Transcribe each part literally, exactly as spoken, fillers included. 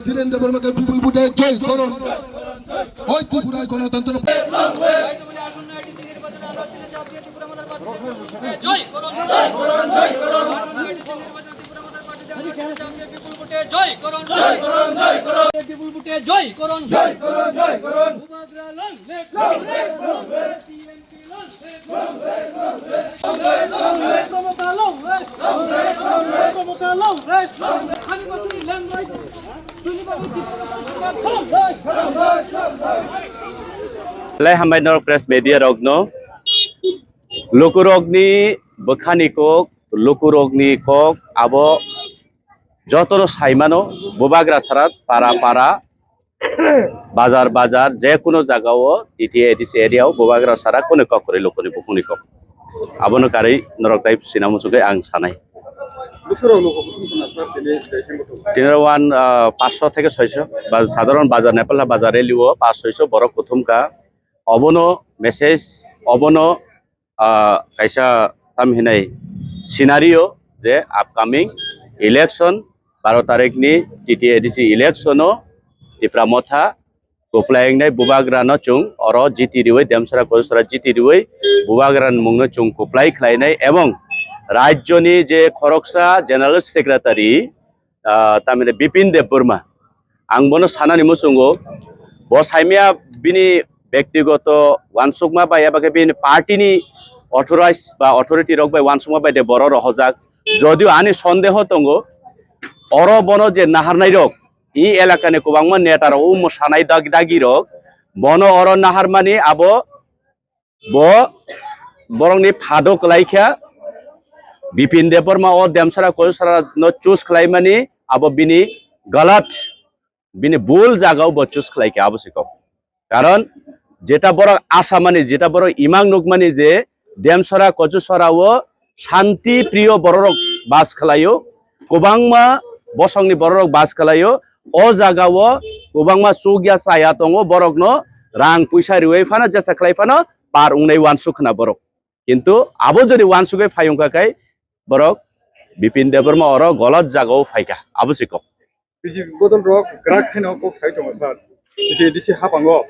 ধীরেন দেববর্মাকে বিপুল ভোটে জয় করুন। ওই ত্রিপুরায় গণতন্ত্র। জয় করুন, জয় করুন, জয় করুন। বিপুল ভোটে জয় করুন, জয় করুন, জয় করুন। বিপুল ভোটে জয় করুন, জয় করুন, জয় করুন। বুবাগ্রা long live, long live, long live। TMC long live, long live। Mamata long live, long live, long live। Mamata long live, long live। Adivasi land right, Lai hambai norok press media rokno. Lukurokni bwkhani kok, lukurokni kok abo jotono saimano, bubagra sara para para, bazar bazar, je kuno jagao T T A D C area o bubagra sara kuni kok kwrwi lukuni bukhukni kok. Abono karwi norok tai sina muchungwi ang sanai. Bwswrok luku kuthum khna sir tini tei khe muthung. Tini one, ah, paanch sho theke soi sho, ba sadharon bazar, Nepal bazar rally o paanch soi sho borok kuthum kha. Obono message, obono, ah, kaisa tam hinai scenario je upcoming election, baro tarikh ni T T A D C election o Tipra Motha kwplai wngnai bubagrano chwng oro jiti riwi, Demsara Kojusara jiti riwi bubagrani mungno chwng kwplai khlainai, ebong rajyoni je khoroksa General Secretary, ah, tamni Bipin Debbarma, ang bono sanani muchungo, bo saimya bini bektigoto wansukma bai eba khe bini party ni authorized ba authority rok bai wansukma bai de boro rohojak, jodio ani sondeho tongo, oro bono je naharnai rok, i elakani kwbangma neta rok, o mwsanai dag-, dagi rok, bono oro naharmani abo bo borokni phado kwlai kha. Bipin Debbarma o Demsara Kojusara no choose khlaimani abo bini galat, bini bul jagao bo choose khlai kha, abo se kok. Karon jeta borok asamani, jeta borok imang nukmani je Demsara Kojusara o shanti priyo bororok bas khlaio, kwbangma bosongni bororok bas khlaio. O jagao kwbangma chukya chaya tongo, borokno rang puisa riwi phano, jesa khlai phano par wngnai wansuk khna borok. Kintu abo jodi wansugwi phai wngkha khe borok Bipin Debbarma oro golot jagao phaikha, abo se kok. B J P bodol rok grak khaino kok sai tongo sir. T T A D C hapango,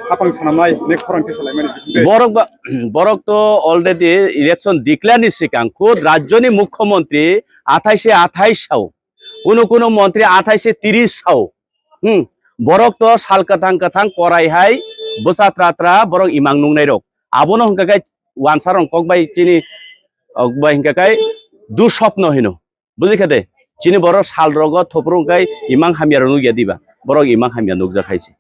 hapang sanamnai ne khorang tisa laimani bisingtwi. Borok ba, borok to already election declare ni sikang khud rajyoni mukhyamantri athai se athai sao, kuno kuno mantri athai se tris sao. Hmm. Borok to sal kwthang kwthang korai hai bwsa tra tra borok imang nungnai rok. Abono hwnkha khe wansa rok kok bai chini, ok bai hwnkha khe duswapno hino. Bujikha de? Chini borok sal rogo thopro kai imang hamya rok nukya diba? Borok imang hamya nukjak hai se.